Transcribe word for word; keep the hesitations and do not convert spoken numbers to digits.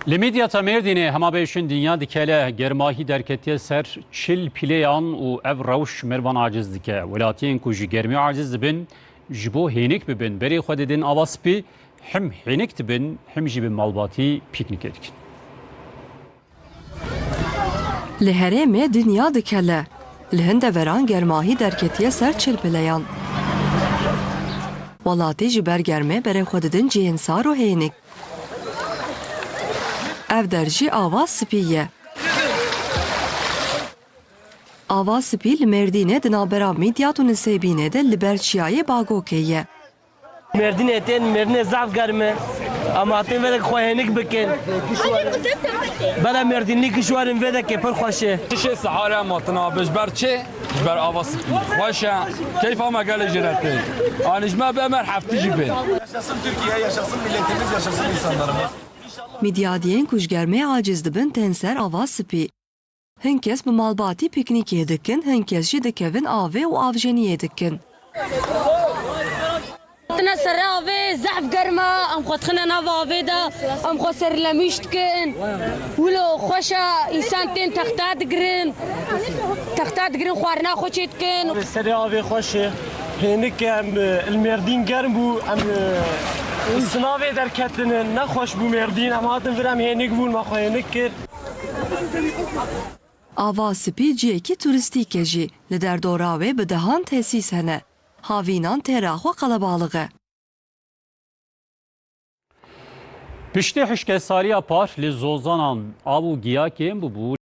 Li Midyata Mêrdînê hema bêşin dinya dikele, germahî derketiye ser çil pîleyan û ev rewş mervan aciz dike. Welatiyên ku ji germê aciz dibin, ji bo hênik bibin, berê xwe didin ava spî, him hênik dibin, him jî bi malbatî pîknîkê dikin. Li herêmê dinya dikele. Li hin deveran germahî derketiye ser çil pileyan. Welatî ji ber germê berê xwe didin cihên sar û hênik. Ev der jî ava spî ye. Ava spî li Mêrdînê di navbera Midyat û Nisêbînê de li ber çiyayê Bagokê ye. Mêrdînê tên, Mêrdînê zaf germ e. Em hatin vê de xwe hênik bikin. Bera Mêrdînlî kişwarên vê de ke pir xweş e. Tişê sihare em hatin abi, ji ber çi? Ji ber ava spî. Xweş e. Keyfa me gelê jê re tê. Anî ji me be, me heftî jî bên. Yaşasın Türkiye, yaşasın milletimiz, yaşasın insanlarımız. Midyadiyên ku ji germê aciz dibin tên ser ava spî. Hin kes bi malbatî pîknîkê dikin, hin kes jî dikevin avê û avjeniyê dikin. Tine sere avê zehf germ e, em xwe dixine nav avê de, em xwe serlemîş dikin. Wilo xweş e, însan tên texta digirin. Texta digirin, xwarina xwe çê dikin. Serê avê xweş e. Hênik e, em, e, li Mêrdîn germ bû, em, e, sinavê derketine, nexweş bû Mêrdîn, em hatin vir em hênik bûn, me xwe hênik kir. Ava Spî cihekî turîstîk e jî. Li derdora wê bi dehan tesîs hene. Havînan têra xwe qelebalix e. Piştî hişkesariya par li Zozanan av û giya kêm bûbû.